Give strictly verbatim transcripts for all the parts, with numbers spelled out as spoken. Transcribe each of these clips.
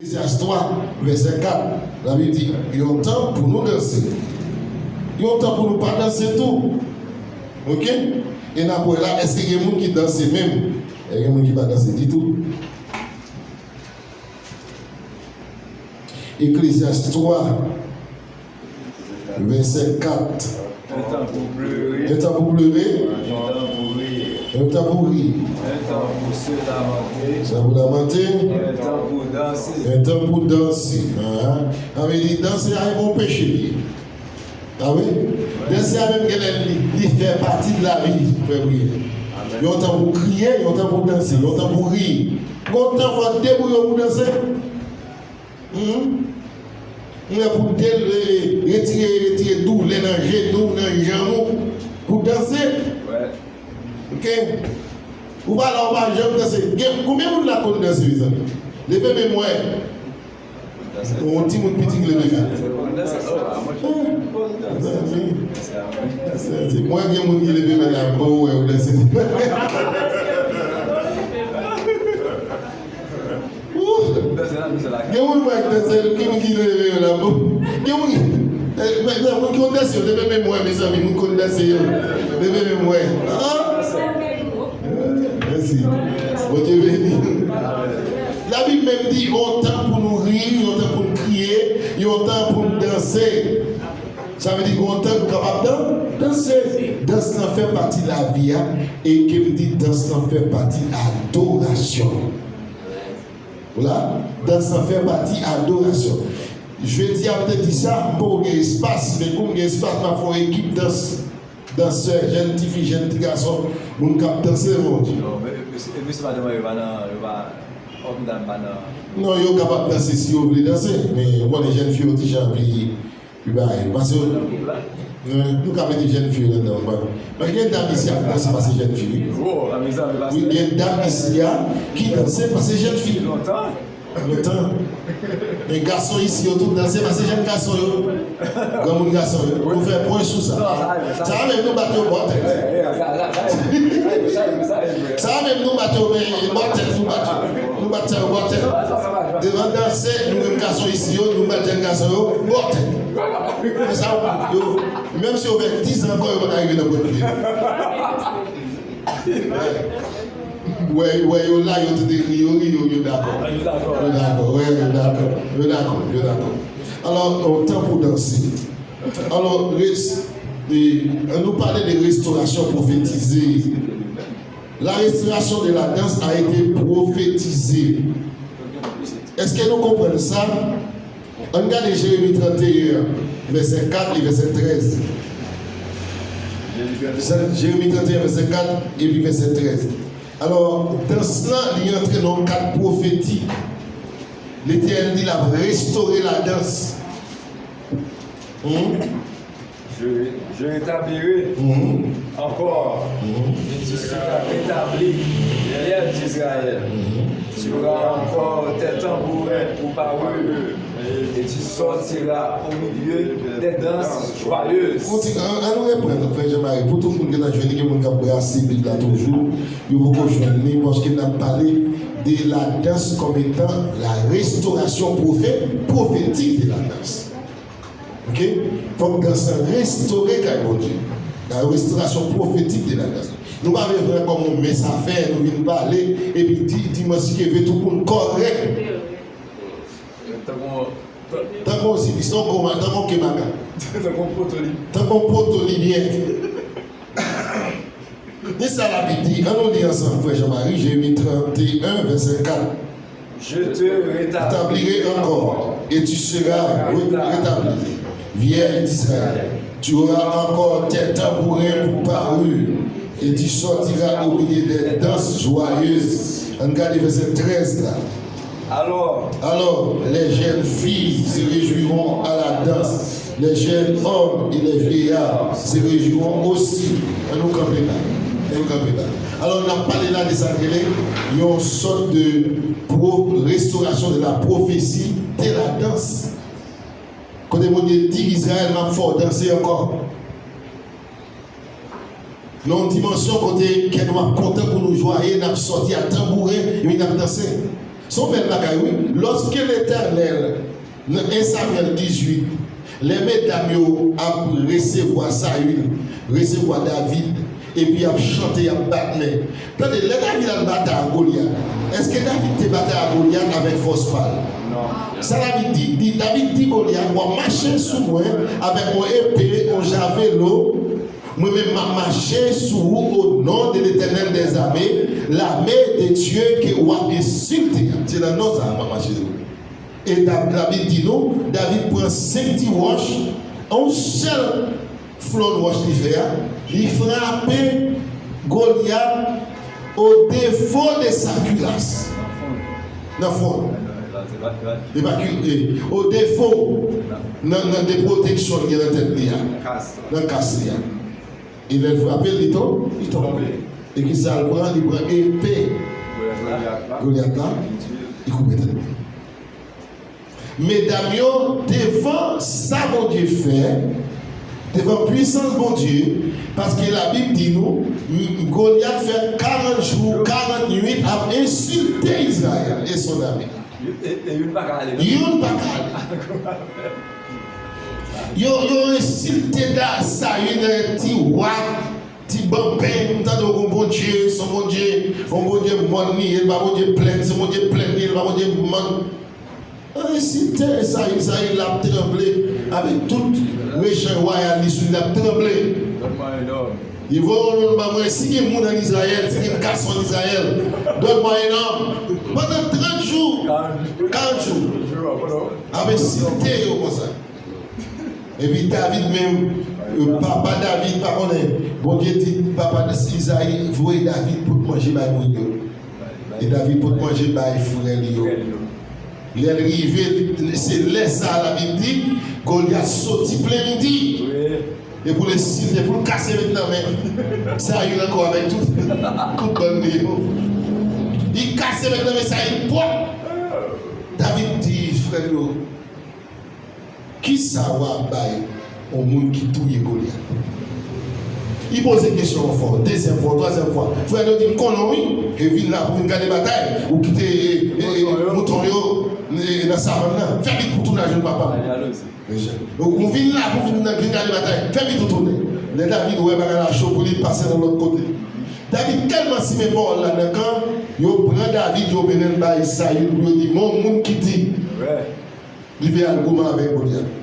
Eklezyas twa, vèsè kat, Labib di, yon tan pou nou danse. Yon tan pou nou pa danse tou. Oke? E n ap wè la, èske gen moun ki danse menm? Èske gen moun ki pa danse ditou? Eklezyas twa, vèsè kat. Un temps pour pleurer, un temps pour pleurer, un temps pour rire, un temps pour rire, un temps pour se lamenter, un temps pour danser, un temps pour danser. Sa vle di danse a e bon peche li ye. A wi. Danse a menm genlè li, li fè pati de lavi, frè Briye. Yon tan pou kriye, yon tan pou danse, yon tan pou ri. Yon tan fò debouye pou danse. Mwen pou de, retire, retire doulè nan jenou, nan janm ou, pou danse. Oke? Ou pa la, ou pa janm danse. Gen, konbyen moun la konn danse, mezanmi? Leve men m wè. Yon timoun piti ki leve men. Mwen gen moun ki leve men la, m pa wè ou danse. Gen moun mwen k danse, gen moun ki leve yo la, bon. Gen moun ki, eh, men, men, moun ki konn danse yo, leve men mwen, mezanmi, moun konn danse yo. Leve men mwen. Ah! Mèsi. Bondye beni. Labib menm di, yon tan pou nou ri, yon tan pou nou kriye, yon tan pou nou danse. Sa vle di, yon tan nou kapab dan-, danse. Dans lan fè pati lavi a, e ke m di, dans lan fè pati adorasyon. Vwala, dans lan fè pati adorasyon. Jedi a, m te di sa, m poko gen espas, men kou m gen espas, m ap fè yon ekip dans. Dansè, jèn tifi, jèn ti gason, moun k ap danse devan Bondye. Non, men, mesye, mesye madanm yo pa nan, yo pa, òm dam pa nan. Non, yo kapab danse si yo vle danse, men ou konnen jèn fi yo ti jan pi, pi bagay. Pase yo, nou, nou ka mete jèn fi yo ladan, ou konnen. Men gen dam isi ap danse pase jèn fi, wi. Wi, gen dam isi a ki danse pase jèn fi. Lontan. Lontan. Men gason isi yo tout danse pase jèn gason yo. Granmoun gason yo. Nou fè pwen sou sa. Sa a menm nou bat yo bò tèt. Sa a menm nou bat yo, men bò tèt nou bat yo. Nou bat sa yo bò tèt. Devan danse, nou menm gason isi yo, nou bat jèn gason yo bò tèt. Men sa yo, menm si yo fè diz an ankò, yo pa ka rive nan pwen pye. Wè, wè yo la, yo te ri, yo ri, yo, yo dakò. Yo dakò, wè, yo dakò, yo dakò, yo dakò. Alò, yon tan pou danse. Alò, res-, e, ann nou pale de restorasyon pwofetize. La restauration de la danse a été prophétisée. Èske nou konprann sa? Ann gade Jeremi tranteyen, vèsè kat e vèsè trèz. Jeremi tranteyen, vèsè kat epi vèsè trèz. Alò, dans lan, li antre nan yon kad pwofetik. Letènèl di l ap restore ladans. Hmm? Je, je rétablirai encore, et tu seras rétabli, vierge d'Israël. Tu auras encore tes tambourins pour parure, et tu sortiras au milieu des danses joyeuses. Kontinye, ann, ann nou reprann, frè Jean-Marie, pou tout moun ki nan jwenn, gen moun k ap brase Bib la toujou, yo poko jwenn li, paske n ap pale de ladans kòm etan la restauration prophétique de la danse. Oke? Fòk dans lan restore kay Bondye. La restauration prophétique de la danse. Nou pa vle fè kòm yon mès a fè, nou vin pale, epi di, dimanch ki vle tout moun kòrèk. Tankou, tankou yon zilis, tankou yon, tankou yon kemaka. Tankou yon poto li. Tankou yon poto li byen. Men sa Labib di, ann nou li ansanm, frè Jean-Marie, Jeremi tranteyen, vèsè kat. Je te rétablirai encore, et tu seras ré-, rétabli, vierge d'Israël. Tu auras encore tes tambourins pour parure, et tu sortiras au milieu des danses joyeuses. Ann gade vèsè trèz la. Alors, alors, les jeunes filles se réjouiront à la danse, les jeunes hommes et les vieillards se réjouiront aussi. Ann nou kanpe la. Ann nou kanpe la. Alò, n ap pale la de sa k rele yon sòt de pro-, restauration de la prophétie de la danse. Kote Bondye di Izrayèl, m ap fè w danse ankò. Nan yon dimansyon kote kè nou ap kontan, kou nou jwaye, n ap sòti ak tanbouren, epi n ap danse. Se yon bèl bagay, wi. Lorsque l'Éternel, nan en Samyèl dizuit, lè medam yo ap resevwa Sayil, resevwa David, epi y ap chante, y ap bat men. Tande, lè David al batay ak Golyat, èske David te batay ak Golyat avèk fòs pa l? Non. Sa David di? Di, David di Golyat, w ap mache sou mwen avèk yon epe, yon javelo, mwen menm m ap mache sou ou o non de Letènèl dèzame, lame de Dye ke w ap ensilte a. Se nan non sa a m ap mache sou ou. E David, Labib di nou, David pran senk ti wòch, yon sèl flonn wòch li fè a, li frape Golyat au défaut de sa cuirasse. Nan fwon. Li pa ki, e, au défaut, nan, nan de pwoteksyon li gen nan tèt li a, nan kas li a. E lè l frape l, li tonbe, li tonbe. E ki sa l pran? Li pran epe Golyat la, li koupe tèt li. Medam yo, devan sa Bondye fè, devan pwisans Bondye, paske Labib di nou, m- Golyat fè karant jou, karant nuit ap ensilte Izrayèl e son ame. E, e youn pa ka ale, non? Youn pa ka ale. Yo, yo ensilte da Sayil, ti wa, ti banpen, m tande w gon Bondye, se yon Bondye, yon Bondye mòn li ye, l pa Bondye plèn, se Bondye plèn li ye, l pa Bondye mòn. Yo ensilte Sayil, Sayil ap tranble avèk tout rechay wayal li sou li, l ap tranble. Li voye yon nonm ban mwen, si gen moun ann Izrayèl, si gen gason ann Izrayèl, donne-moi un homme. Pandan trant jou, karant jou, ap ensilte yo konsa. Epi David menm, e, papa David pa konnen. Bondye di papa Izayi voye David pot manje bay moun yo. E David pot manje bay frè li yo. Lè l rive, se lè sa a Labib di, Golyat soti plen midi. E pou l ensilte, pou l kase met nan men Sayil ankò avèk tout kout bann li yo. Li kase met nan men Sayil pwòp. David di frè l yo, kisa w ap bay yon moun ki touye Golyat? Li poze kesyon an fò, dezyèm fwa, twazyèm fwa. Frè l yo di, m konnen w wi, e vin la pou vin gade batay. Ou kite, e, e, e, mouton yo, e, nan savann nan. Fè vit pou tounen al jwenn papa m. Donk, ou vin la pou vin, vin gade batay. Fè vit ou tounen. Lè David wè bagay la cho pou li, pase nan lòt kote. David tèlman simen pawòl la nan kan, yo pran David, yo mennen l bay Sayil, pou yo di, men yon moun ki di, li vle al goumen avèk Golyat.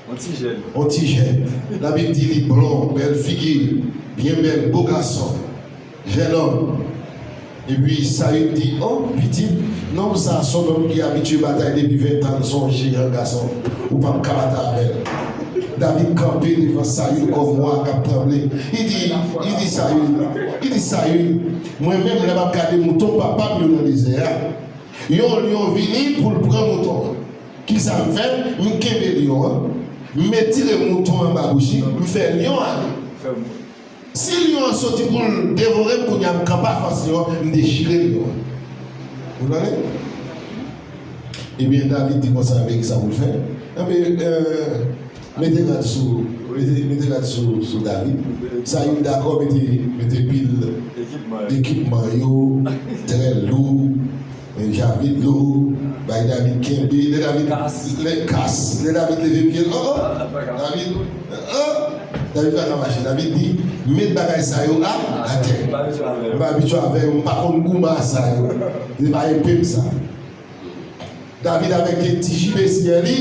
Yon ti jèn. Yon ti jèn. Labib di li blon, bèl figi, byen bèl, bo gason. Jènòm. Epi Sayil di, o, pitit, nonm sa a se yon nonm ki abitye batay depi ven tan, se yon jeyan gason, ou p ap ka batay avè l. David kanpe devan Sayil kòm wa k ap tranble. Li di, li di Sayil, li di Sayil, mwen menm lè m ap gade mouton papa m yo nan dezè a, yon lyon vini pou l pran mouton an. Kisa m fè? M kenbe lyon an, m etire mouton an anba bouch li, m fè lyon ale. Si lyon an soti pou l devore m, kounye a m kanpe afas lyon an, m dechire lyon an. Ou tande? Ebyen, David di konsa, men kisa pou l fè. Ebyen, e, mete gad sou, mete, mete gad sou, sou David. Sayil dakò, mete, mete pil ekipman yo, trè lou, e, javelin lou, bay David kenbe, lè David, lè kas, lè David leve pye l, o, o, David, o, David pa ka mache. David di, met bagay sa yo a, atè. M pa abitye avè yo, m pa konn goumen a sa yo. Se pa epe m sa. David avèk ti jibesyè li,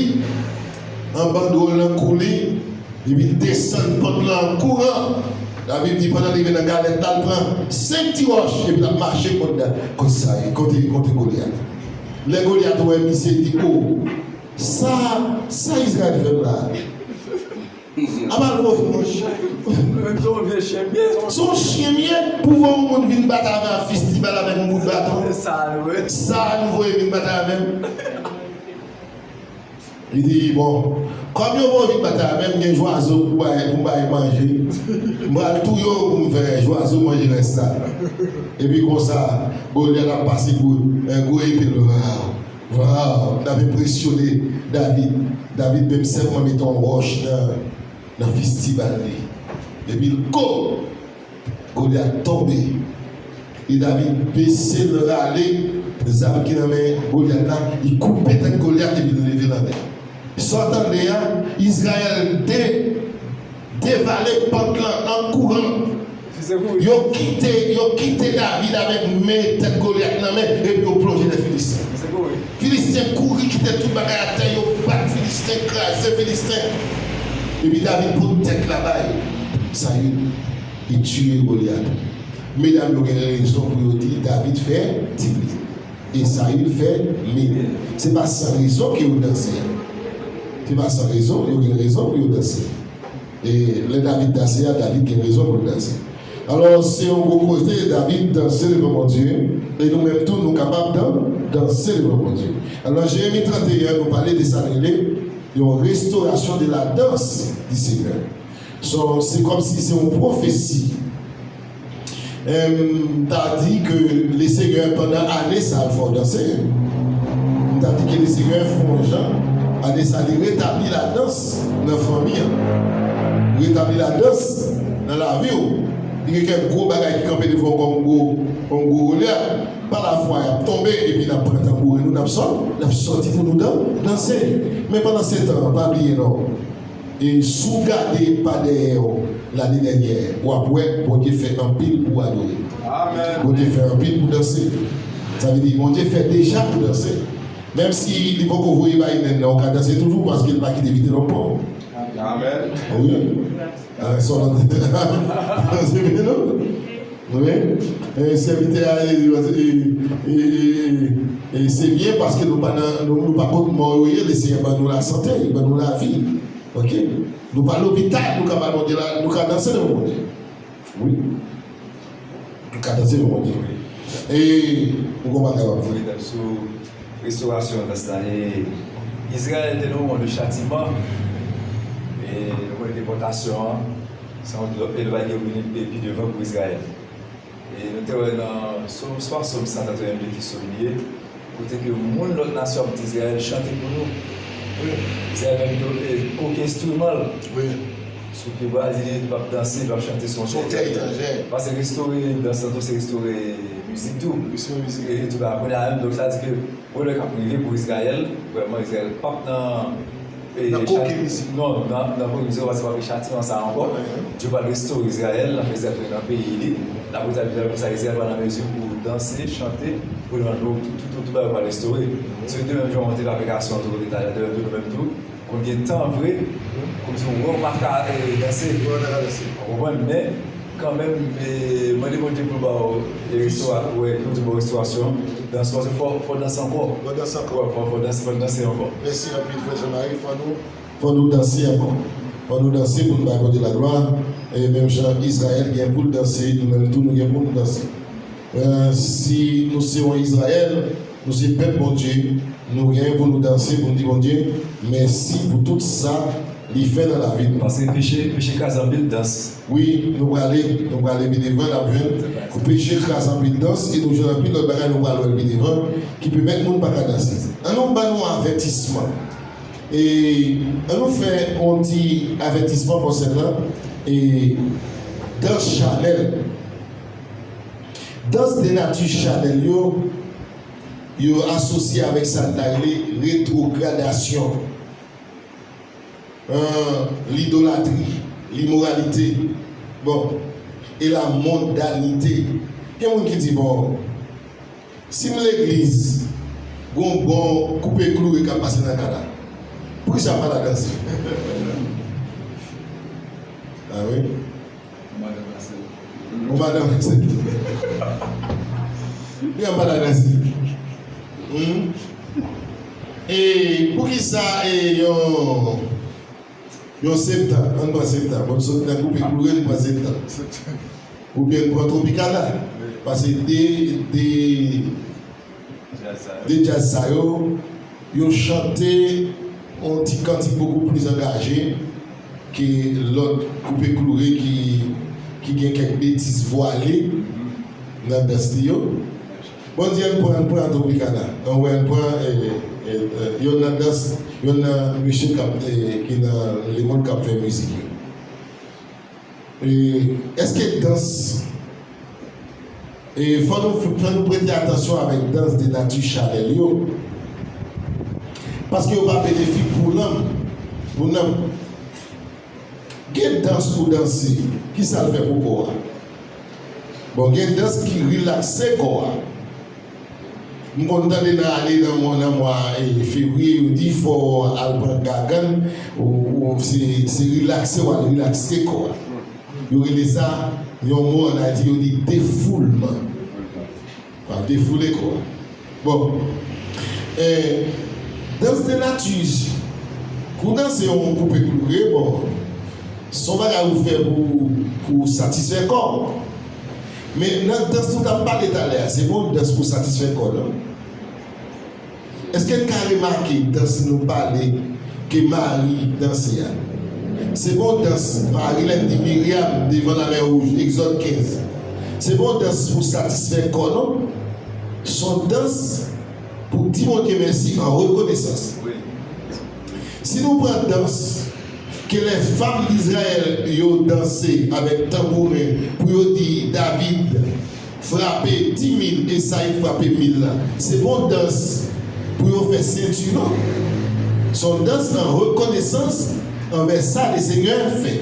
an bandwòl nan kou li, epi l desann pant lan an kouran. Labib di pandan l rive nan galèt la, l pran senk ti wòch, epi l ap mache kont, kont sa, kote, kote Golyat. Lè Golyat wè misye, li di, o, sa, sa Izrayèl fè m la a? Apa l voye. Menm se yon vye chen m ye. Se yon chen m ye pou voye yon moun vin batay avè m ap fistibal avèk yon bout baton. Sa a nou vle. Sa a nou voye vin batay avè m. Li di, bon, kòm yo voye vin batay avè m, gen jwazo pou bay, pou bay manje. M pral touye yo pou m fè jwazo manje rès la. Epi konsa, Golyat ap pase gwo, e, gwo epe l. Waw, l ap enpresyone David. David menm sèlman mete yon wòch nan, nan fistibal li. Epi l ko, Golyat tonbe. E David bese l rale zam ki nan men Golyat la, li koupe tèt Golyat epi l leve l anlè. Sa w tande a, Izrayèl de, devale pant lan an kouran. Yo kite, yo kite David avèk men tèt Golyat nan men, epi yo plonje nan Filisten. Filisten kouri, kite tout bagay atè, yo bat Filisten, kraze Filisten. Epi David pot tèt la bay Sayil, li tiye Golyat. Medam yo gen rezon pou yo di David fè dibri e Sayil fè mil. Se pa san rezon ke yo danse. Se pa san rezon, yo gen rezon pou yo danse. E lè David danse a, David gen rezon pou l danse. Alò, se yon gwo kote, David danse devan Bondye, e nou menm tou, nou kapab dan, danse devan Bondye. Alò, Jeremi trannteyen, nou pale de sa n rele yon restauration de la danse du Seigneur. So, se kòmsi se yon pwofesi. M ta di ke Lesenyè, pandan ane sa a, l fè w danse. M ta di ke Lesenyè fè w jan, ane sa a, li retabli ladans nan fanmi an. Li retabli ladans nan lavi w. Li gen kèk gwo bagay ki kanpe devan w kòm gwo, kòm gwo Golyat. Pa lafwa, y ap tonbe, epi n ap pran tanbouren nou, n ap sò-, n ap sòti pou nou dan-, danse. Men pandan se tan an, pa bliye non. E si w gade pa dèyè w, lane dènyè, w ap wè Bondye fè anpil pou w adore. Bondye fè anpil pou w danse. Sa vle di, Bondye fè deja pou w danse. Menm si li poko voye Biden nan, w ka danse toujou, paske l pa kite vide lòt bò. Wi. Ah, sa w ap danse byen, non? Wi. E sèvitè a, e, e, e, e, e, se byen paske nou pa nan, nou, nou pa kot mò yo ye, Lesenyè ban nou lasante, li ban nou lavi. Ok? Nou pa lopital, nou ka ba Bondye la, nou ka danse devan Bondye. Wi. Nou ka danse devan Bondye. E, ou konn bagay w ap di. Wi, sou restorasyon dans la. E, Izrayèl te nan moman de chatiman. E, nou konnen depòtasyon an. Se yon lòt elvaj ki vini pi, pi devan pou Izrayèl. E nou te wè nan Sòm, swa Sòm san katrevenn de ki souliye, kote ke moun lòt nasyon ap di Izrayèl, "Chante pou nou." Wi. Izrayèl menm tou, e, koke enstriman l. Wi. Sou pye bwa, li di li p ap danse, li p ap chante sou yon tè etranjè. Paske restore dans lan tou, se restore mizik tou. Restore mizik. E tou, kounye a menm, donk sa di ke Wè lè k ap rive pou Izrayèl, vrèman Izrayèl p ap nan, e, nan koke mizik. Non, nan, nan koke mizik, paske w ap chati nan sa ankò. Dye pral restore Izrayèl, l ap fè Izrayèl tounen nan peyi li. L ap retabli Izrayèl, konsa Izrayèl pral nan mezi pou danse, chante, pou l rann tout, tout, tout, tout bagay pral restore. Se de menm jan w te fè aplikasyon an tou kote talè, de menm tou, nou menm tou, konn gen tan vre, kòmsi w wè w pa ka, e, danse. Ou konprann? Men, kanmenm, e, mande Bondye pou l ba w, e, restore, wi, pou l ba w restorasyon. Dans, paske fò, fò danse ankò. Fò danse ankò. Fò, fò danse, fò danse ankò. Mèsi anpil, frè Jean-Marie. Fò nou, fò nou danse ankò. Fò nou danse pou nou bay Bondye laglwa. E menm jan Izrayèl gen pou l danse, nou menm tou nou gen pou nou danse. E, si nou se yon Izrayèl, nou se pèp Bondye, nou gen pou nou danse, pou nou di Bondye mèsi pou tout sa li fè nan lavi nou. Paske peche, peche kraze anpil dans. Wi, nou prale, nou prale pi devan, n ap jwenn pou peche kraze anpil dans, e nou jwenn anpil lòt bagay nou pral wè pi devan, ki pèmèt moun pa ka danse. Ann nou ban nou avètisman. E ann nou fè yon ti avètisman konsènan, e, dans chanèl. Dans de nati chanèl yo, yo asosye avèk sa n ta rele retwogradasyon, euh, lidolatri, limoralite, bon, e la mondanite. Gen moun ki di, bon, si m legliz, gon bon koupe kloure k ap pase nan kay la, poukisa m pa ta danse? Ah wi. Ou pa nan mesaj. Li an pa nan mesaj. Hmm? E poukisa, e, yon, yon septan, ann pran septan. Bon, sot nan koupe kloure, n pran septan. Oubyen n pran Tropicana. Paske de, de de djaz sa yo, yo chante yon ti kantik bokou pli angaje ke lòt koupe kloure ki, ki gen kèk betiz vwale nan dans li yo. Bon, di ann pran, ann pran Tropicana. Ann wè, ann pran, eh, eh, eh, yonn nan dans, yonn nan mesye k ap, eh, ki nan lemonn k ap fè mizik yo. E, èske dans, E fò nou, fò nou prete atansyon avèk dans de nati chanèl yo. Paske yo pa benefik pou nanm, pou nanm. Gen dans ou danse, ki sa l fè pou kò a? Bon, gen dans ki rilakse kò a. M konn tande nan ane, nan mwa, nan mwa, e, fevriye, yo di fò w al pran gagann, ou, ou se, se rilakse, w al rilakse kò a. Yo rele sa, yon mo ann Ayiti, yo di defoulman. W ap defoule kò a. Bon. E, dans de nati, kou w danse yon koupe kloure, bon, se yon bagay ou fè pou, pou satisfè kò w. Men nan dans nou t ap pale talè a, se pa yon dans pou satisfè kò, non. Èske n ka remake dans nou pale ke Mari danse a? Se pa yon dans, Mari, lè n di Miryam devan Lamè Wouj, Egzòd kenz. Se pa yon dans pou satisfè kò, non. Se yon dans pou di Bondye mèsi an rekonesans. Si nou pran dans ke lè fanm Izrayèl yo danse avèk tanbouren pou yo di David frape di mil e Sayid frape mil la, se pa yon dans pou yo fè senti, non. Se yon dans an rekonesans anvè sa Lesenyè fè.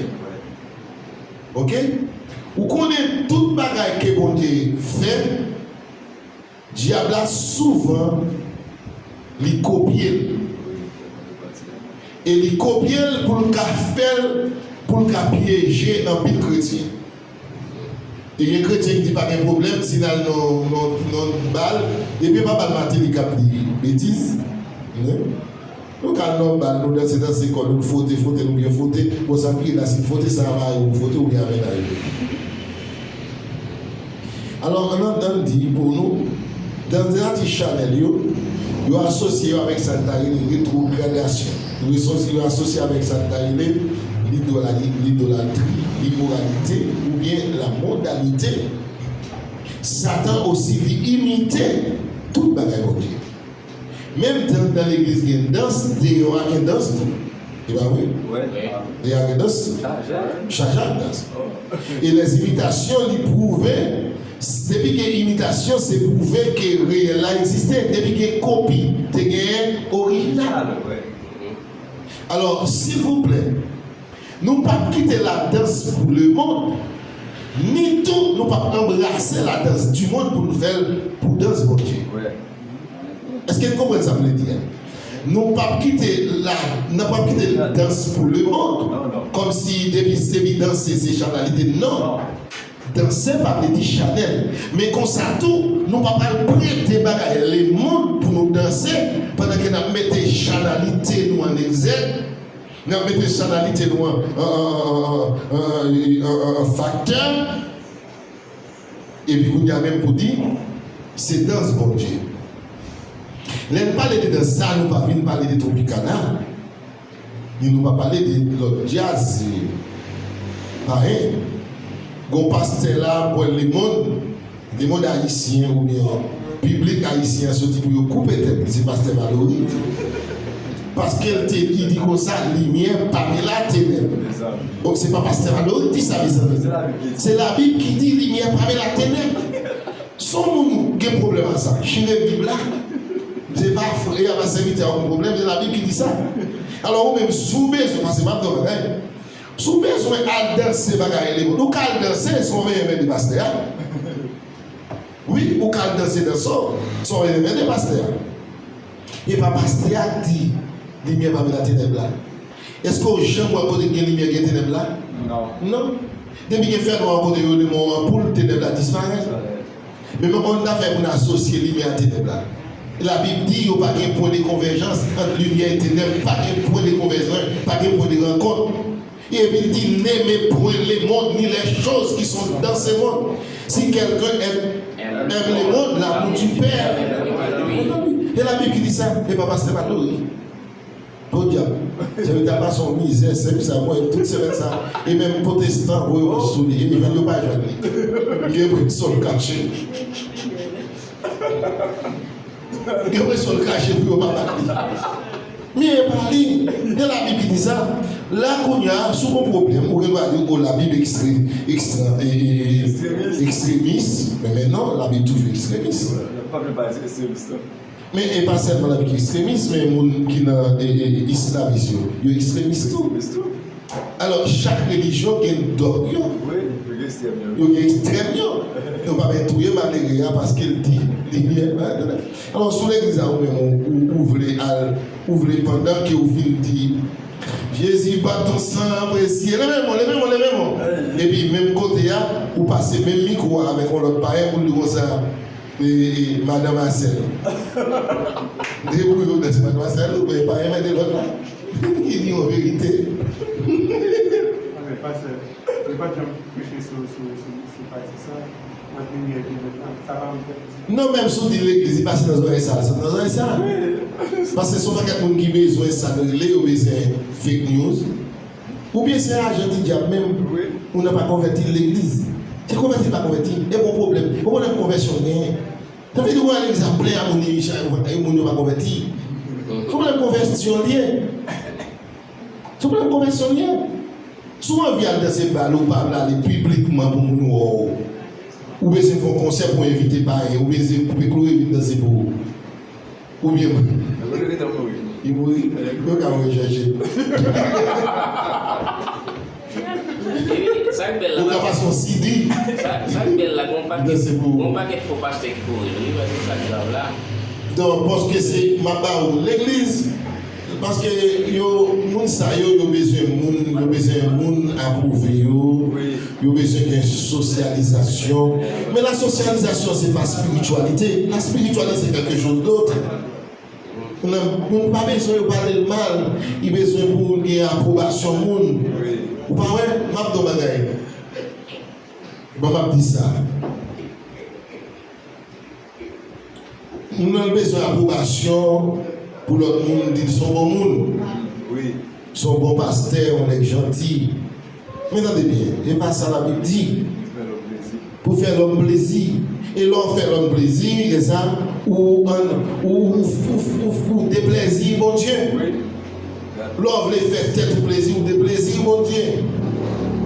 Oke? Ou konnen tout bagay ke Bondye fè, dyab la souvan li kopye l. E li kopye l pou l ka fè l, pou l ka pyeje anpil kretyen. E gen kretyen ki di pa gen pwoblèm si n al nan, nan, nan bal, depi e pa bal Matinik k ap di betiz. Wi. Nou ka al nan bal, nou danse, danse kò nou, fwote, fwote, nou byen fwote. Bon, sa k pi la, si fwote sa a mare ou, fwote ou gen avè l. Alò, ann, ann, ann di pou nou, dans de nati chanèl yo, yo asosye yo avèk sa n ta rele retwogradasyon. Yo asosye, yo asosye avèk sa n ta rele lidolali-, lidolatri, limoralite, oubyen la mondanite. Satan osi, li imite tout bagay Bondye. Menm jan nan legliz gen dans, deyò a gen dans tou. E pa vre? Wi. Deyò a gen dans tou. Chaje ak dans. E lèzimitasyon, li pwouve, depi gen imitasyon, se pwouve ke reyèl la egziste. Depi gen kopi, te genyen orijinal. Alò, silvouplè, nou p ap kite ladans pou lemonn, ni tou nou p ap anbrase ladans dimonn pou nou fè l pou dans Bondye. Èske n konprann sa m vle di a? Nou p ap kite la, nou p ap kite dans pou lemonn, kòmsi depi, depi danse se chanalite. Non. Danse pa vle di chanèl. Men konsa tou, nou pa pral prete bagay lemonn pou nou danse, pandan ke n ap mete chanalite nou an egzèk, n ap mete chanalite nou an, an, an faktè, epi kounye a menm pou di, se dans Bondye. Lè n pale de dans sa, nou pa vin pale de Tropicana. Ni nou pa pale de lòt djaz, payen. Gon pastè la, pwen lemonn, lemonn ayisyen oubyen piblik ayisyen an soti pou yo koupe tèt li, se pastè Malory. Paske l te di, di konsa, limyè pa mele tenèb. Donk, se pa pastè Malory ki di sa, mezanmi. Se Labib ki di limyè pa mele tenèb. Si yon moun gen pwoblèm ak sa, chire Bib la. Se pa frè a, pa sèvitè a ki gen pwoblèm, se Labib ki di sa. Alò, ou menm, si w bezwen, paske m ap di w bagay, si w bezwen al danse bagay lemonn, ou ka al danse san w vin enmède pastè a. Wi, ou ka al danse dans ou san w vin enmède pastè a. E pa pastè a k di limyè pa mele tenèb la. Èske w janm wè kote k gen limyè gen tenèb la? Non. Non. Depi gen fènwa yon kote yo limen yon anpoul, tenèb la disparèt. Men kòman n ta fè pou n asosye limyè a tenèb la? Labib di yo pa gen pwen de konvèjans ant limyè e tenèb, pa gen pwen de konvèjans, pa gen pwen de rankont. Epi l di, n'aimez point le monde ni les choses qui sont dans ce monde. Si quelqu'un aime, aime le monde, l'amour du Père. E Labib ki di sa, e pa pastè Malory. Podyab. Sèvis a pase yon mizè, sèvis sa, mwen, tout semèn sa, e menm pwotestan, voye wòch sou li, e jwenn yo pa jwenn li. Li gen enpresyon l kache. Li gen enpresyon l kache pou yo pa bat li. Men e pa li, gen Labib ki di sa. La kounye a, si w gen pwoblèm, ou gen dwa di, o, Labib ekstre, ekstra, e, e, e, ekstremis. Men, men non, Labib toujou ekstremis. Pa vle pa di ekstremis, non. Men e pa sèlman Labib ki ekstremis, men moun ki nan e, e, islamis yo, yo ekstremis tou. Alò, chak relijyon gen dòg yo. Yo gen ekstrèm yo. Yo pa vle touye malere a paske l di li byen. Alò, si w legliz la ou menm ou, ou, ou vle al, ou vle pandan ke w fin di Jezi pa ton san apresye. Leve men w, leve men w, leve men w. Epi menm kote a, ou pase menm mikwo a avèk yon lòt payen pou l di konsa, e, e, madan Masèl. Debouye w, se madan Masèl, ou payen mande lòt la. Ki di yon verite. Pastè, li pa t janm preche sou, sou, sou, sou pati sa, ant limyè epi lèt la. Sa pa anpèche. Non, menm si w di legliz, li pase nan zòrèy sa, l sot nan zòrèy sa. Paske se yon pakèt moun ki bezwen sa n rele, yo bezwen fake news. Oubyen se ajan didyab menm. Moun nan pa konvèti, l legliz. Se konvèti, l pa konvèti. E gon pwoblèm. Gon pwoblèm konvèsyon w genyen. Sa vle di w al legliz ap plen a moun, e moun yo pa konvèti. Pwoblèm konvèsyon l ye. Se pwoblèm konvèsyon l ye. Si w anvi al danse bal, ou pa vle ale piblikman pou moun wè w. Ou bezwen fè yon konsè pou envite payen, ou bezwen koupe klore vin danse pou ou. Oubyen. Li mouri. Li mouri. Yo ka voye chèche l. Sa k bèl la. Ou ka pase yon CD. Sa k bèl la, gon pakèt, gon pakèt fo pastè ki kouri nou wi, paske sa k grav la. Non, paske se, m ap ba ou, legliz, paske yo, moun sa yo, yo bezwen moun, yo bezwen moun apwouve yo, yo bezwen gen sosyalizasyon. Men la sosyalizasyon, se pa spirityalite. La spirityalite, se quelque chose d'autre. Moun pa bezwen yo pale l mal, li bezwen pou l gen apwobasyon moun. Ou pa wè, m ap di w bagay. Bon, m ap di sa. Moun nan bezwen apwobasyon pou lòt moun di l se yon bon moun. Se yon bon pastè, yon nèg janti. Men tande byen, e pa sa Labib di. Pou fè lòm plezi. E lè w fè lòm plezi, gen sa, ou, ou, ou, ou deplèzi Bondye. Lè w vle fè tèt ou plezi, ou deplezi Bondye.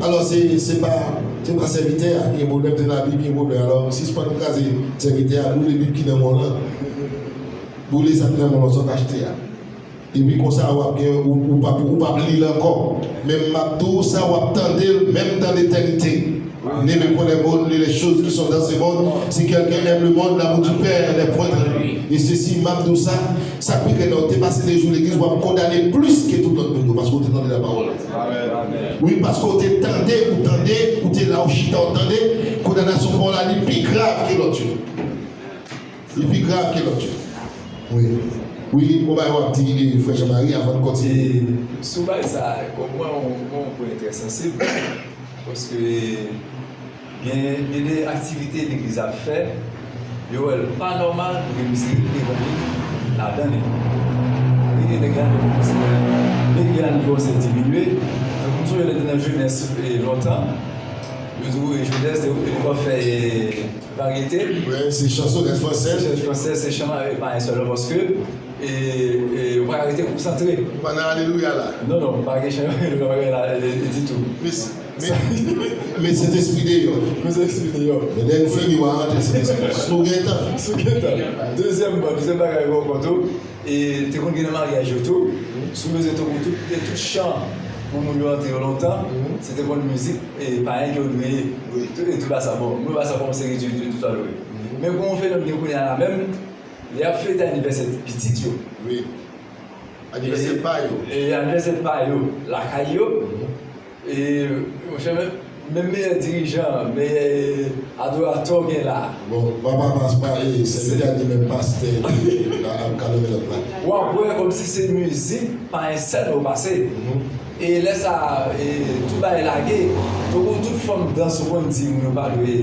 Alò, se, se pa, se pa sèvitè a ki gen pwoblèm, se Labib ki gen pwoblèm. Alò, sispann kraze sèvitè a, boule Bib ki nan men w lan. Boule sa k nan men w lan, sa w t achte a. Epi konsa w ap gen, ou, ou p ap, ou p ap li l ankò. Men m ap di w sa w ap tande l, menm dans l'éternité. Ne me connais pas les choses qui sont dans ce monde. Si quelqu'un aime le monde, l'amour du Père n'est point en lui. E sesi, m ap di w sa, sa k pi rèd la, ou te pase de jou legliz, w ap kondane plis ke tout lòt moun yo, paske ou te tande la parole. Wi, paske ou te tande, ou tande, ou te la, ou chita, ou tande, kondanasyon pawòl la, li pi grav ke lòt yo. Li pi grav ke lòt yo. Wi. Wi, gon bagay w ap di, e, frè Jean Marie, avan n kontinye. E, sou bagay sa, bon, mwen, mwen, mwen, yon pwen trè sansib, paske gen, gen de aktivite legliz ap fè, yo wè l pa nòmal pou gen mizik evanjelik ladan li. Wi, gen nèg la, yo kòmanse, nèg la, yo kòmanse diminye. Tankou m sonje lè te nan jenès, e, lontan, yo di w, e, jenès, e, yo pa fè, e, varyete. Wi, se chansonèt fransèz. Chansonèt fransèz, se chan pa en sèl, paske, e, e, ou pa ka rete konsantre. Ou pa nan alelouya la. Non, non, pa gen chan alelouya, pa gen la, e, e, ditou. Men, men, men Sentespri deyò. Men Sentespri deyò. Men lè n fini, w a rantre Sentespri. Si w gen tan. Si w gen tan. Dezyèm, bon, dezyèm bagay, bon, bon, tou, e, te konn gen nan maryaj yo tou. Si w bezwen tou, tout, e, tout chan pou moun yo antre yo lontan, se te konn mizik, e, payen ke yo dwe ye. Tou, e, tou ba sa, bon, mwen ba sa kòmanse redui, redui, tou sa dwe. Men gon yon fenòm gen kounye a la menm, lè y ap fete anivèsè pitit yo. Wi. Anivèsè pa yo. E, anivèsè pa yo, lakay yo. E, monchè, menm, menm meyè dirijan, meyè adoratè w gen la. Bon, papa pas pa, e, sèvitè a di menm pastè, e, a, a, kalòt lòt la. W ap wè kòmsi se mizik, pa en sèl yo pase. E lè sa, e, tout bagay lage, tankou tout fòm dans ou konn di moun yo pa dwe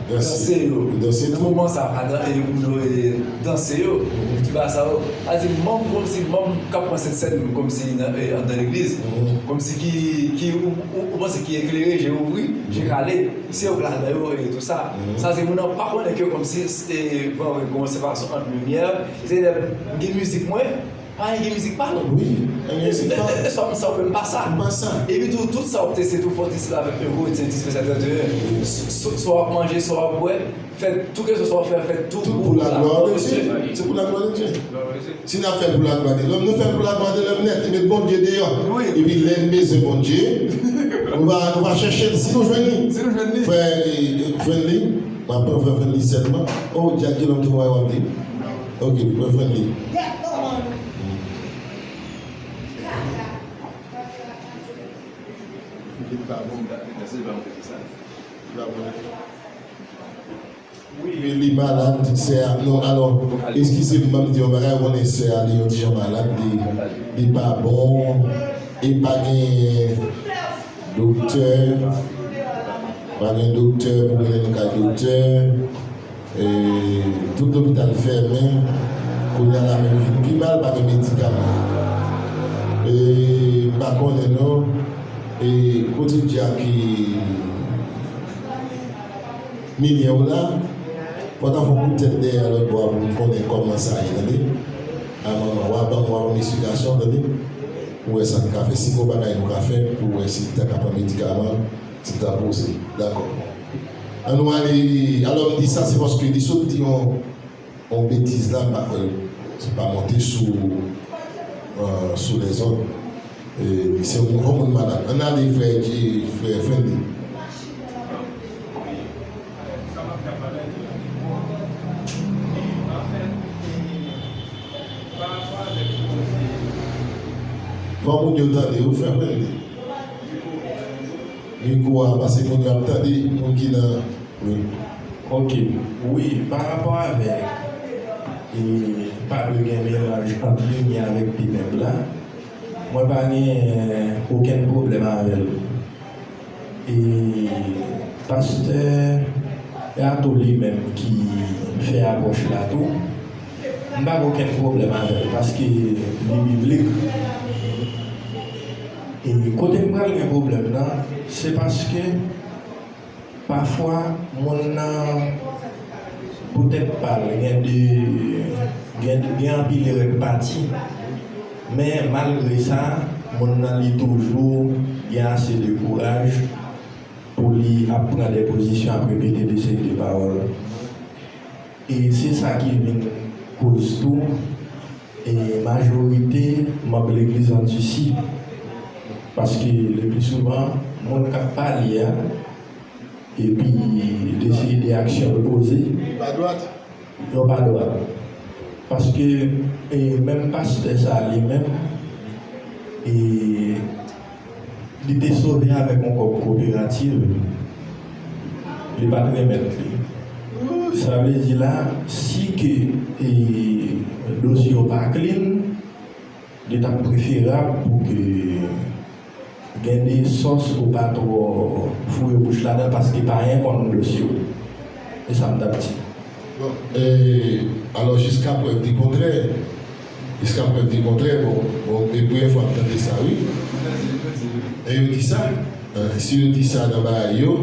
danse yo. Tout moman sa pa dan, e, moun yo, e, danse yo. Tout bagay sa yo. Sa di manm kòmsi manm k ap pran sent sèn kòmsi nan, e, anndan legliz. Kòmsi ki, ki, ou, ou, ou panse ki eklere, je ouvri, je kale. Se yo k ladan yo, e, tou sa. Sa di moun nan pa konnen ke kòmsi, e, bon, e, gon separasyon ant limyè. Se lè m gen mizik mwen, Pa gen mizik pa nou. Wi, pa gen mizik pa. E sa, sa w menm pa sa. M pa sa. Epi tou, tout sa w te se tou fò w te sèvi avèk yon kote dispensa trannteyen. Swa w ap manje, swa w ap bwè, fè tou kèlkeswa sa w fè, fè tou pou laglwa de Dye. Se pou laglwa de Dye. Si n ap fè l pou laglwa de lòm, nou fè l pou laglwa de lòm nèt, e met Bondye deyò. Epi lè n bezwen Bondye, nou va, nou va chèche l. Si nou jwenn li, frè, eh, Friendly, m ap pran frè Friendly sèlman. Oh, Jack, ki lòm te voye w ap di? Ok, frè Friendly. Wi, li malad, sè a. Non, alò, eskize m, ban m di yon bagay, ou konnen sè a, li yon ti jan malad, li, li pa bon, e pa gen doktè, pa gen doktè pou mennen l kay doktè. E, tout lopital fèmen, kounye a la menm vin pi mal, pa gen medikaman. E, m pa konnen non, e, kote Dyak, e, Milyen w la, fò w ta fè yon kout tèt dèyè a lòt bò a pou m konnen kòman sa ye, tande? A manman, w a ban m, w a ban m esplikasyon, tande? Pou wè sa n ka fè, si gon bagay nou ka fè, pou wè si l ta ka pran medikaman, si l ta poze. Dakò. An nou ale, alò m di sa, se paske li sot di yon yon betiz la, m pa kwè l pa monte sou, euh, sou lèzòd. E, se yon gwo moun malad. Ann ale, frè Dye, frè Fendy. Fò moun yo tande w, frè Fendy. Mikwo a, paske moun yo ap tande, moun ki nan Wi. Ok. Wi, pa rapò avèk, e, pa dwe gen melanj ant limyè avèk tenèb la, mwen pa gen okenn pwoblèm avè l. E pastè Rato li menm ki fè apwòch la tou, m pa gen okenn pwoblèm avè l paske li biblik. E kote m pral gen pwoblèm nan, se paske pafwa, moun nan, poutèt pa l, gen de, gen, gen anpil erè k pati. Men, malgre sa, moun nan, li toujou gen ase de kouraj pou li ap pran de pozisyon, ap repete de seri de pawòl. E se sa ki vin koz tou, e majorite manm legliz an disi. Paske le pli souvan, moun k ap pale a, epi de seri de aksyon l poze, yo pa dwat. Paske, e, menm pastè sa a li menm, e, li te sove avèk yon kòb koperativ, li pa t remèt li. Sa vle di la, si ke, e, dosye yo pa clean, li t ap preferab pou ke gen de sòs ou pa twò foure bouch ladan l paske pa anyen konn dosye w. E sa m t ap di. Bon, e, alò, jiska prèv di kontrè, jiska prèv di kontrè, bon, bon, e premye fwa m tande sa, wi. E yo di sa, e, si yo di sa nan bagay yo,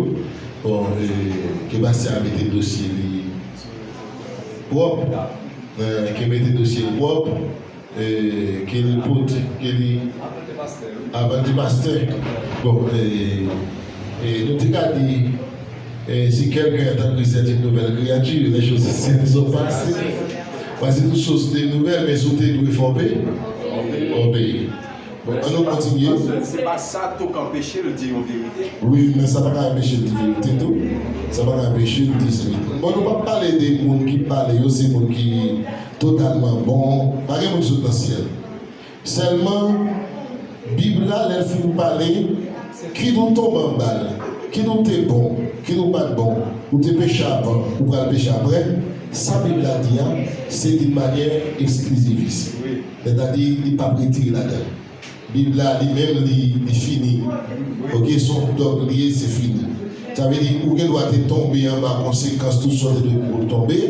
bon, e, ke pastè a mete dosye li pwòp, e, ke mete dosye l pwòp, e, ke l pote, ke li, avan l te pastè. Bon, e, e, nou te ka di, e, si quelqu'un est en Christ, c'est une nouvelle créature, les choses anciennes sont passées. Voici toutes choses de nouvelles, men si w te dwe fè w peye, w peye. Bon, ann nou kontinye. Se pa sa tou k anpeche l di yon verite. Wi, men sa pa ka anpeche l di verite tou. Sa pa ka anpeche l di verite. Bon, nou p ap pale de moun ki pale yo, se moun ki totalman bon. Pa gen moun ki sot nan syèl. Sèlman, Bib la, lè l fin pale, kit ou tonbe anba l, kit ou te bon, kit ou pa t bon, ou te peche avan, ou pral peche apre, sa Bib la di a, se d'une manière exclusiviste. Sètadi, li p ap retire ladan l. Bib la, li menm, li, li fini. Ok, se yon dòg li ye, se fini. Sa vle di, ou gen dwa te tonbe anba konsekans tout sa w te dwe pou w tonbe,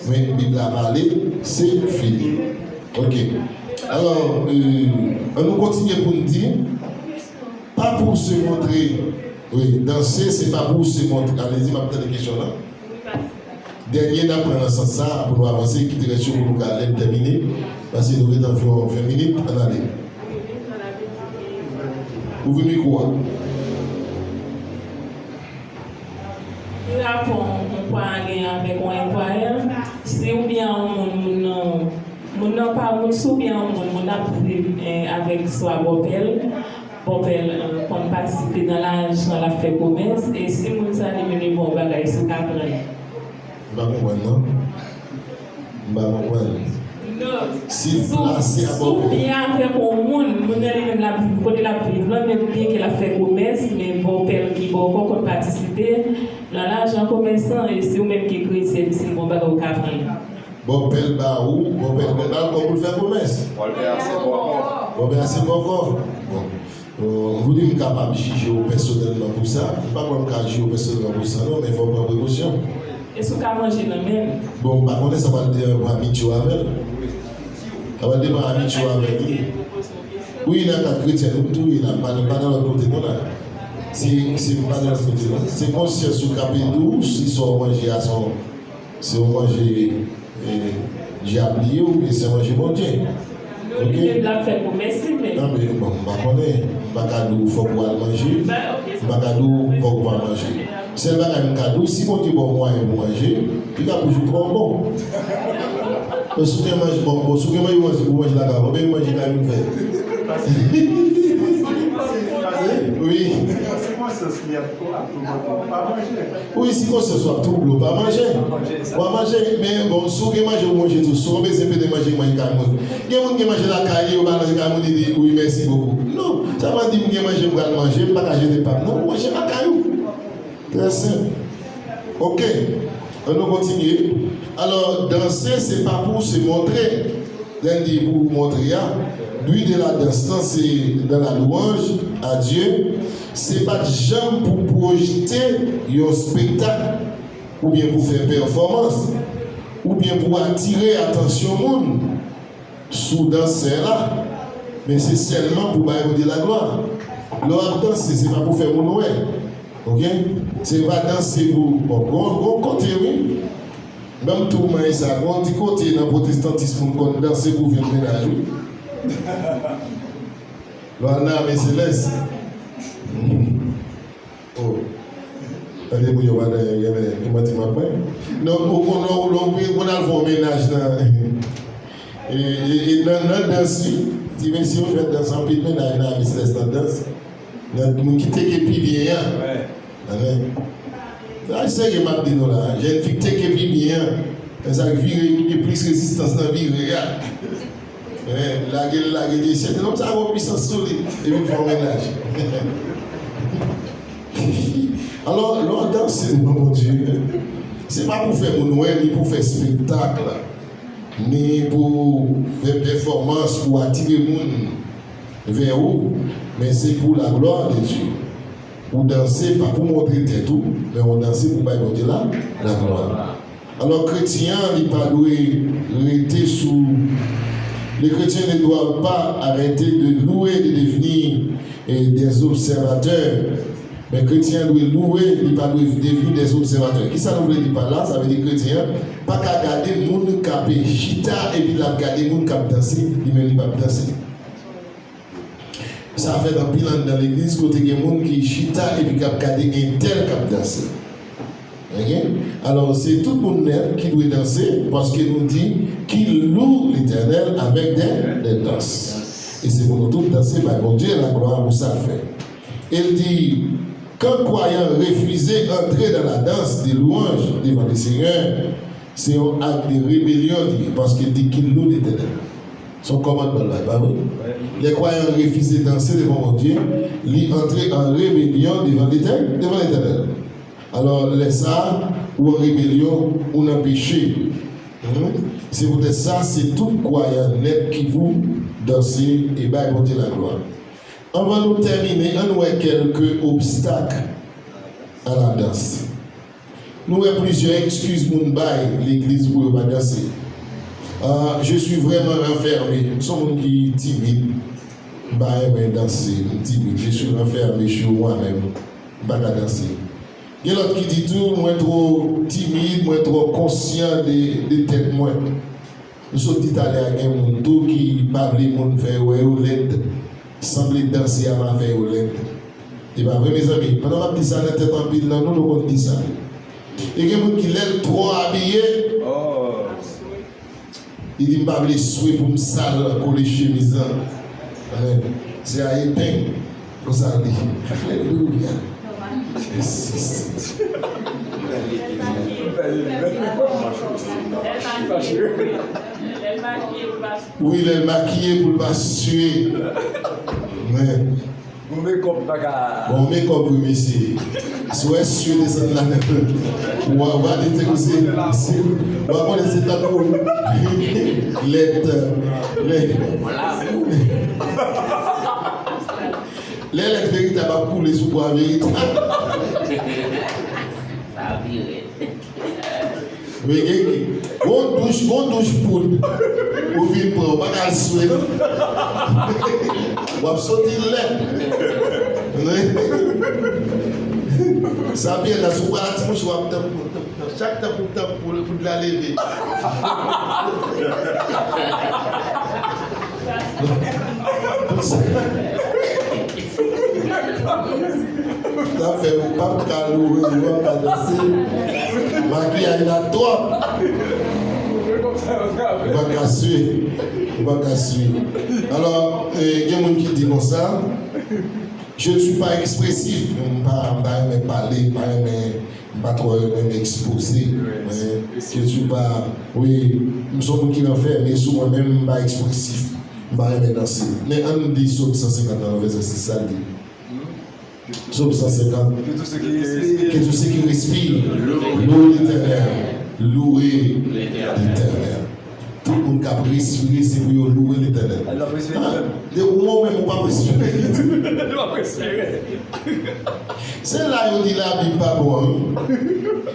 men Bib la pale, se fini. Ok. Alò, euh, ann nou kontinye pou n di, pa pou se montre, wi, danse, se pa pou se montre. Ale di, m ap tande kesyon lan. Dènye n ap pran nan sans sa a pou nou avanse, ki te rès yo pou nou ka lè n tèmine, paske nou gen anviwon ven minit, ann ale. Ouvri mikwo a. Ki rapò yon kwayè gen avèk yon enkwayè? Si w byen yon moun, moun nan, moun nan pa moun, si w byen yon moun, moun nan ap viv, eh, avèk swa bòpè l, bòpè l, eh, konn patisipe nan lajan l ap fè komès, e si moun sa li menm li ba w bagay, si w ka pran l. M pa konprann non. M pa konprann. Non. Si w plase a bòpè. Si w byen avèk yon moun, moun nan li menm l ap viv kote l ap viv lan, men byen ke l ap fè komès, men bòpè l ki bò w kò konn patisipe nan lajan komès lan, e si w menm ki kretyen, si l ba w bagay ou ka pran l. Bòpè l ba ou, bòpè l ba l kòb pou l fè komès. Bòpè a se bò w kò. Bòpè a se bò w kò. Bon. Euh, ou di m kapab jije w pèsonèlman pou sa. M pa kwè m ka jije w pèsonèlman pou sa non, men fò w pran prekosyon. Èske w ka manje nan men l? Bon, m pa konnen sa pral depann amitye w avè l. Sa pral depann amitye w avè l wi. Wi, nan kad kretyen nou tou ye la, pa, pa nan lòt kote non la. Se, se pa nan lòt kote non. Se konsyans ou k ap ede w si sa w manje a se yon, se yon manje, eh, dyab li ye oubyen se yon manje Bondye. Ok? Li menm l ap fè komès li menm. Non, men bon, m pa konnen. M pa ka di w fòk ou al manje. M pa ka di w fòk ou pa manje. Sèl bagay m ka di w, si Bondye ba w mwayen pou manje, li ka toujou twò bon. Men si w gen manje, bon, bon, si w gen manje, manje pou manje lakay ou, konbyen manje kay moun fè? Wi. Wi, si konsyans ou ap twouble w, pa manje. Ou pa manje. Ou pa manje, men bon, si w gen manje pou manje tou, si w bezwen pete manje, manje kay moun. Gen moun gen manje lakay li, yo ba l manje kay moun, li di, wi, mèsi bokou. Non, sa pa di m gen manje m pral manje, m pa ka jete pa m. Non, manje lakay ou. Trè senp. Ok. Ann nou kontinye. Alò, danse, se pa pou se montre. Lè n di pou montre a, but de la danse lan, se dans la louange à Dieu. Se pa t janm pou pwojte yon spektak, oubyen pou fè pèfòmans, oubyen pou atire atansyon moun sou dansè la, men se sèlman pou bay Bondye laglwa. Lè w ap danse, se pa pou fè moun wè. Ok? Se pa danse pou, bon, gon, gon kote, wi. Ban m tou manyen sa, gon ti kote nan pwotestantis moun konn danse pou vin mennaj, wi. Lè w al nan ame selès. Oh. Tande moun yo pa nan gen ki manti m ap fè. Non, ou konn, ou, ou, ou konn al fè yon mennaj nan, e, e, e nan, nan dans, wi. Ti mesye yo fè dans anpil, mennaj nan ame selès nan dans. Nan moun ki teke pi byen an. Amen. Ay, serye m ap di nou la, jèn fi k teke pi byen an. Men sa k vire, ki gen plis rezistans nan vire a. Eh, lage l, lage l, mesye, nonm sa gon pwisans sou li. Epi l fè yon mennaj. Alò, lè w danse devan Bondye, se pa pou fè moun wè, ni pou fè espektak, ni pou fè pèfòmans, pou atire moun vè ou, men se pou la gloire de Dieu. Ou danse pa pou montre tèt ou, men ou danse pou bay Bondye la, laglwa. Alò, kretyen an, li pa dwe rete sou, les chrétiens ne doivent pas arrêter de louer, de devenir, eh, des observateurs. Men kretyen an dwe louwe, li pa dwe devni des observateurs. Kisa nou vle di pa la? Sa vle di kretyen an pa ka gade moun k ap chita epi l ap gade moun k ap danse, li menm li p ap danse. Sa fèt anpil anndan legliz kote gen moun ki chita epi k ap gade entèl k ap danse. Ok? Alò, se tout moun nèt ki dwe danse, paske nou di, qu'il loue l'Éternel avec des, des danses. E se pou nou tout danse bay Bondye laglwa pou sa l fè. E l di, quand croyants refusent entrer dans la danse de louange devant le Seigneur, se yon ak de rebelyon li ye, paske l di, qu'il loue l'Éternel. Se yon kòmandman l bay, pa vre? Les croyants refize danse devan Bondye, li antre an rebelyon devan Letè-, devan Letènèl. Alò, lè sa a, ou an rebelyon, ou nan peche. Mhm. Se poutèt sa, se tout kwayan nèt ki pou danse e bay Bondye laglwa. Anvan nou tèmine, ann wè kèlke obstak a la dans. Nou wè plizyè ekskiz moun bay legliz pou yo pa danse. Ah, je suis vraiment renfermé. M se yon moun ki timid. M pa renmen danse, m timid. Je suis renfermé sur moi-même. M pa ka danse. Gen lòt ki di tou, mwen twò timid, mwen twò konsyan de, de tèt mwen. M sot di talè a, gen moun tou ki pa vle moun fè yo wè yo lèd, sanble danse a pa fè yo lèd. E pa vre, mezanmi? Pandan m ap di sa, nan tèt anpil nan nou, nou konn di sa. E gen moun ki, lè l twò abiye, li di, "M pa vle swe pou m sal kole chemiz lan." Amèn. Se a epeng, konsa l di. Alelouya. Wi, lè l makiye pou l pa swe. Amèn. Bon mekòp pa ka. Bon mekòp, wi, mesye. Si w wè sye desann ladan, w a, w a di te kou se, se, w a konnen se tankou lèt, lè, lè lèt veritab ap koule sou bwa veritab. Sa pi rèd. Wi, gen, gen yon douch, gen yon douch poud. Ou fin pran, ou pa ka al swe, non. W ap soti lèd. Sa byen la, si w pa la ti mouch, w ap tanp, tanp, tanp, chak tanp ou tanp pou, pou poud la leve. Sa fè ou p ap ka loure, ou p ap ka danse. Makiyaj la twòp. Ou pa ka swe. Ou pa ka swe. Alò, eh, gen moun ki di konsa, "Je ne suis pas expressif." M pa, m pa renmen pale, m pa renmen, m pa twò renmen ekspoze. Men, je ne suis pas, wi, m se yon moun ki ranfème sou mwen menm, m pa ekspresif. M pa renmen danse. Men ann li Sòm san senkant nan vèsè sis, sa l di. Sòm san senkant. Que tout ce qui respire. Que tout ce qui respire loue l'Éternel. Louwe Letènèl. Tout moun k ap respire, se pou yo louwe Letènèl. Depi w menm ou p ap respire. Se la yo di Labib pa bon an, wi.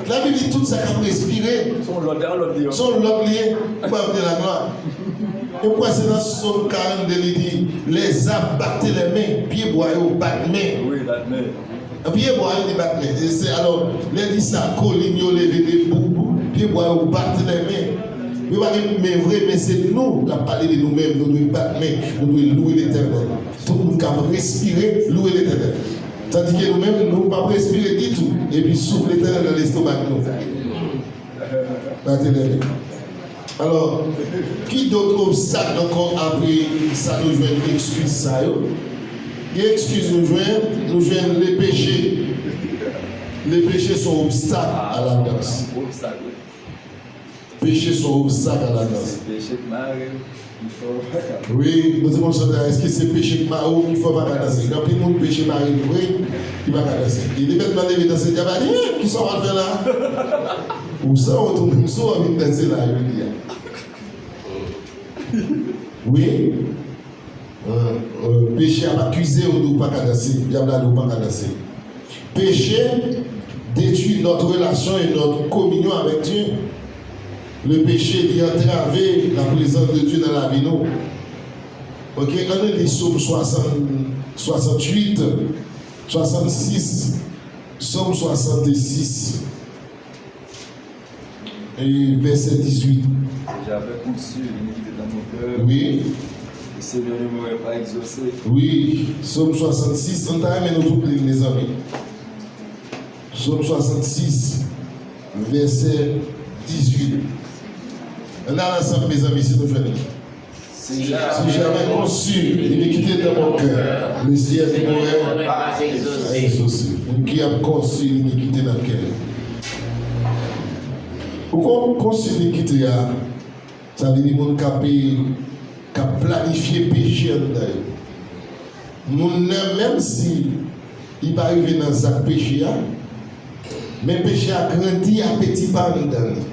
Labib di tout sa k ap respire. Se yon lòd, yon lòd li ye. Se yon lòd li ye. Ou pa vle laglwa. E m kwè se nan Sòm karannde li di, "Les arbres battent les mains." Pyebwa yo bat men. Wi, bat men. Pyebwa yo li bat men. E se alò, lè di sa, kolin yo leve debout, pyebwa yo bat les mains. Yo pa gen men vre, men se nou, l ap pale de nou menm, nou dwe bat men, nou dwe louwe Letènèl. Tout moun k ap respire, louwe Letènèl. Tandike nou menm, nou p ap respire ditou. Epi souf Letènèl nan lestomak nou. Batè lè men. Alò, ki dòt obstak ankò apre sa nou jwenn ekskiz sa yo? Gen ekskiz nou jwenn, nou jwenn le péché. Le péché se yon obstak a la grâce. Peche se yon obstak a la grâce. Wi, nou te konn chante a, èske se peche k mare w ki fè w pa ka danse? Gen anpil moun peche mare yo vre, ki pa ka danse. E lè mèt la leve danse, dyab la di, "Eh, kisa w al fè la?" Ou san wont ou menm si w anvi danse la, jodi a. Wi. Euh, euh, peche ap akize w, di w pa ka danse. Dyab la di w pa ka danse. Péché détruit notre relation et notre communion avec Dieu. Le péché li antrave la prezans de Dye nan lavi nou. Ok, ann li Sòm swasant, swasanntuit, swasannsis, Sòm swasannsis. E vèsè dizuit. J'avais conçu l'iniquité dans mon cœur. Wi. Le Seigneur ne m'aurait pas exaucé. Wi, Sòm swasannsis, ann ta renmen nou tout li l, mezanmi. Sòm swasannsis, vèsè dizuit. Ann al ansanm, mezanmi, si nou jwenn li. Si j'avais conçu l'iniquité dans mon cœur, le Seigneur ne m'aurait pas exaucé. Moun ki ap konstwi inikite nan kè l. Ou konn konstwi inikite a, sa vle di moun k ap, k ap planifye peche anndan yo. Moun nan, menm si li pa rive nan zak peche a, men peche a grandi a peti pa anndan li.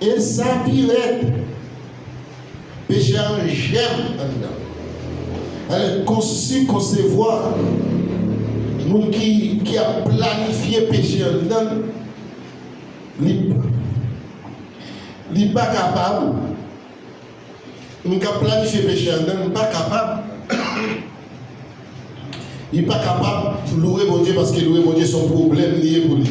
E sa pi rèd, peche a an jèm anndan. Alè, konsi, konsevwa, moun ki, ki ap planifye peche anndan, li, li pa kapab, moun k ap planifye peche anndan, li pa kapab. Li pa kapab louwe Bondye paske louwe Bondye se yon pwoblèm li ye pou li.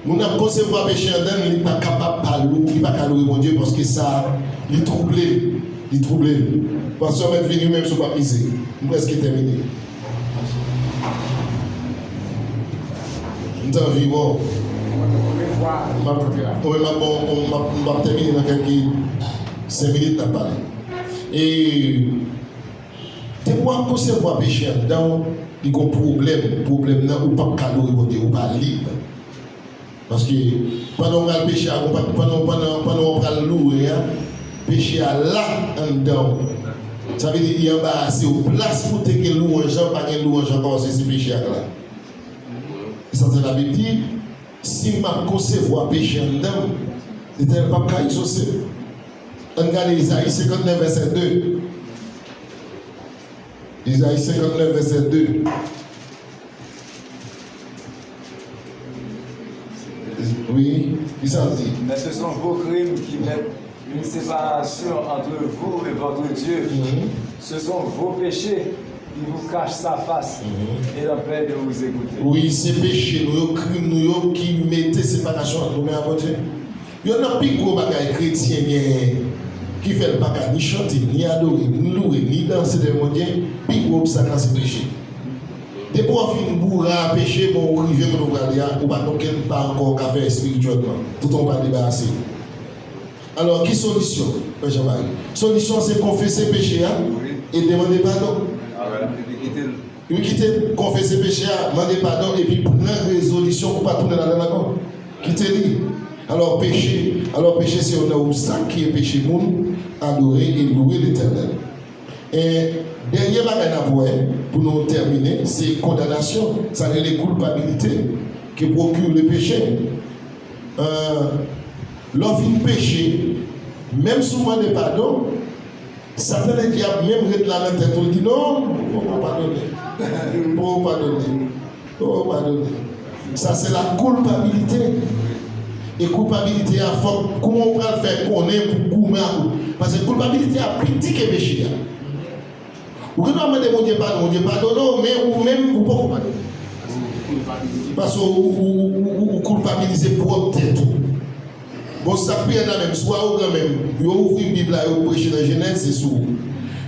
Moun ap konsevwa peche anndan l, li pa kapab pa lou, li pa ka louwe Bondye paske sa, li twouble l, li twouble l. Pastè mèt vini menm si w p ap mize. M prèske tèmine. M t anvi wè w. M ap, wi, m ap, bon, m ap, m ap tèmine nan kèk senk minit n ap pale. E depi w ap konsevwa peche anndan w, li gon pwoblèm. Pwoblèm nan, ou p ap ka louwe Bondye, ou pa lib. Paske pandan w pral peche a, ou pa, pandan, pandan, pandan w pral louwe a, peche a la anndan w. Sa vle di li anbarase w. Plas pou te gen lwanj lan, pa gen lwanj ankò, se, se peche a k la. E sa fè Labib di, si m ap konsevwa peche anndan m, Letènèl p ap ka egzose m. Ann gade Ezayi senkantnèf, vèsè de. Ezayi senkantnèf, vèsè de. Wi, kisa l di? Mais ce sont vos crimes qui mettent une séparation entre vous et votre Dieu. Ce sont vos péchés qui vous cachent sa face et l'empêchent de vous écouter. Wi, se peche nou yo, krim nou yo ki mete separasyon ant nou menm ak Bondye. Youn nan pi gwo bagay kretyen genyen ki fè l pa ka ni chante, ni adore, ni louwe, ni danse dèyè Bondye, pi gwo obstak la se peche. Depi w fin boure a peche, bon, ou rive kote w prale a, ou pa gen okenn pa ankò w ka fè espirityèlman. Toutan w pa debarase. Alò, ki solisyon, Frè Jean Marie? Solisyon se konfese peche a e demande padon. Wi, kite l konfese peche a, mande padon, epi pran rezolisyon pou w pa tounen ladan l ankò. Kite li. Alò, peche, alò, peche se youn nan obstak ki enpeche moun adore e louwe Letènèl. E dènye bagay n ap wè, pou nou tèmine, se kondanasyon. Sa rele koulpabilite ke pwokire peche. Lè w fin peche, menm si w mande padon, Satan Ledyab menm ret la nan tèt ou, l di, "Non, m poko padone. M poko padone. M poko padone." Sa se la koulpabilite. E koulpabilite a, fòk, kouman w pral fè konnen pou goumen ak ou? Paske koulpabilite a pi di ke peche a. Ou gen dwa mande Bondye padon, Bondye padone w, men ou menm, ou poko padone. Paske ou, ou, ou, ou, ou koulpabilize pwòp tèt ou. Bon, sa k pi rèd la menm, si w awogan menm, yo ouvri Bib la, yo preche nan Jenèz, se sou ou.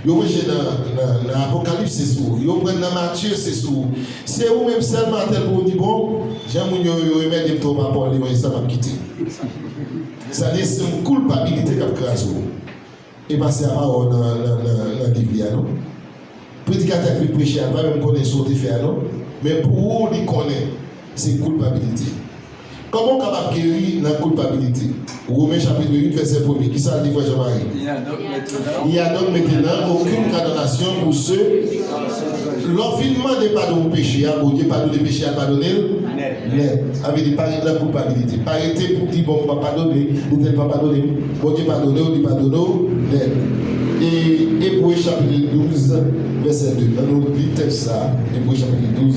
Yo preche nan, nan, nan Apokalips, se sou ou. Yo pran nan Matye, se sou ou. Se ou menm sèlman atè pou w di, "Bon, jan moun yo, yo enmède m twòp a Pòl, evanjil sa m ap kite." Sa se yon koulpabilite k ap kraze w. E pase a pawòl nan, nan, nan, nan liv li a, non. Predikatè k vin preche a, l pa menm konnen sa w te fè a, non. Men pou ou, li konnen se koulpabilite. Kòman w kapab geri nan koulpabilite? Women chapit uit, vèsè premye. Kisa l di, Frè Jean Marie? Il n'y a donc maintenant aucune condamnation pour ceux, lè w fin mande padon pou peche a, Bondye padone peche a, l padone l nèt. Sa vle di, pa ret nan koulpabilite. Pa rete pou di, "Bon, m pa padone, Letènèl pa padone m." Bondye padone w, li padone w nèt. E Ebre chapit douz, vèsè de. Ann nou li tèks sa a. Ebre chapit douz,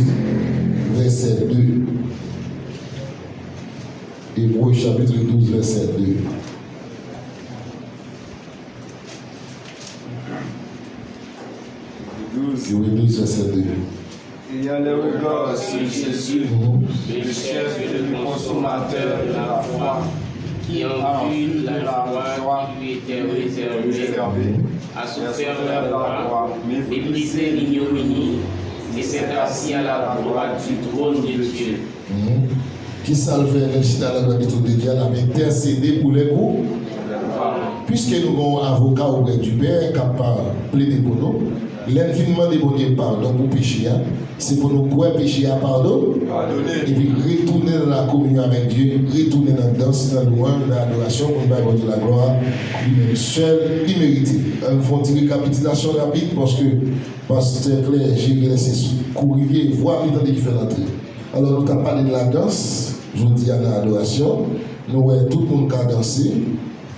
vèsè de. Ebre chapit douz, vèsè de. Douz. Ebre douz, vèsè de. Ayant les regards sur Jésus, le chef et le consommateur de la foi, qui, en vue de la joie qui lui était réservée, a souffert la croix, méprisé l'ignominie, et s'est assis à la droite du trône de Dieu. Kisa l fè lè l chita nan gran twòn de Dye a? L ap entèsede pou lè kou. Piske nou gen yon avoka oprè di Pè k ap plede pou nou, lè n fin mande Bondye padon pou peche a, se pou nou kwè peche a padone, epi retounen nan la kominyon avèk Dye, retounen nan dans, nan lwanj, nan adorasyon, pou n bay Bondye laglwa, li menm sèl li merite. Ann fè yon ti rekapitilasyon rapid, paske pastè Klè Jerilè se sou kou li ye, vwa m li tande ki fè l antre. Alò, nou t ap pale de ladans, jodi a nan adorasyon, nou wè tout moun ka danse,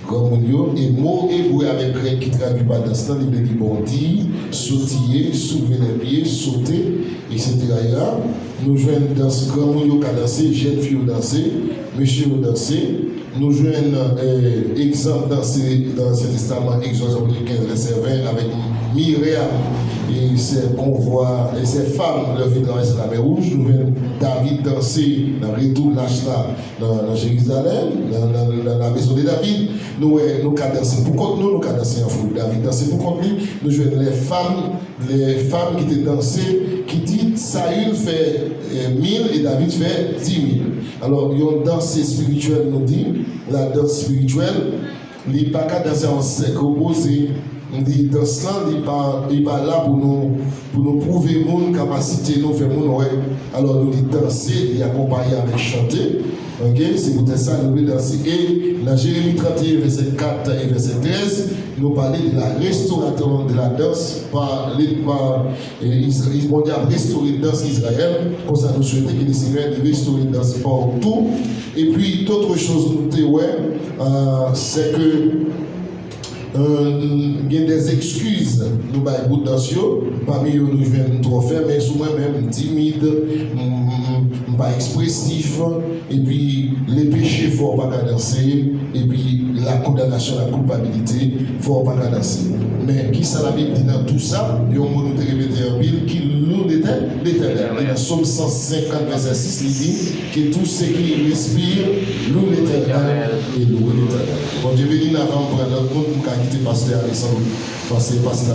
granmoun yo, e mo ebre avèk grèk ki tradui pa dans lan, li vle di bondi, sotiye, soulve lè pye, sote, etsetera. Nou jwenn dans granmoun yo ka danse, jèn fi yo danse, mesye yo danse. Nou jwenn eh, egzanp danse nan Ansyen Testaman, Egzòd chapit kenz, vèsè ven, avèk Miryam e sè konvwa, e sè fanm lè yo fin travèse Lamè Wouj. Nou jwenn David danse nan retou lach la nan, nan Jerizalèm, nan, nan, nan la maison de David. Nou wè, nou ka danse pou kont nou, nou ka danse an foul. David danse pou kont li. Nou jwenn lè fanm, lè fanm ki te danse, ki di Sayil fè eh, mil e David fè di mil. Alò, yon dans espirityèl, nou di, la dans espirityèl, li pa ka danse an sèk opoze. M di, dans lan, li pa, li pa la pou nou, pou nou pwouve moun kapasite nou, fè moun wè. Alò, nou di danse, li akonpaye avèk chante. Ok? Se poutèt sa, nou vle danse. E nan Jeremi trannteyen, vèsè kat e vèsè trèz, nou pale de la restauration de la danse par, par E Iz- Bondye ap restore dans Izrayèl. Konsa, nou swete ke le Senyè li restore dans pa w tou. Epi, dòt choz nou te wè, euh, se ke euh, gen de ekskiz nou bay pou dans yo. Pami yo, nou jwenn m twò fèmen sou mwen menm, m timid, m- m- m pa ekspresif. Epi, le peche fè w pa ka danse, epi la kondanasyon, la koupabilite, fè w pa ka danse. Men, kisa Labib di nan tou sa? Yon mo nou te repete anpil, ki lou Letè- Letènèl. E nan Sòm san senkant, vèsè sis, li di, que tout ce qui respire loue l'Éternel et loue l'Éternel. Bondye beni n, avan m pran lòt moun, m ka kite pastè Alexandre pase, pastè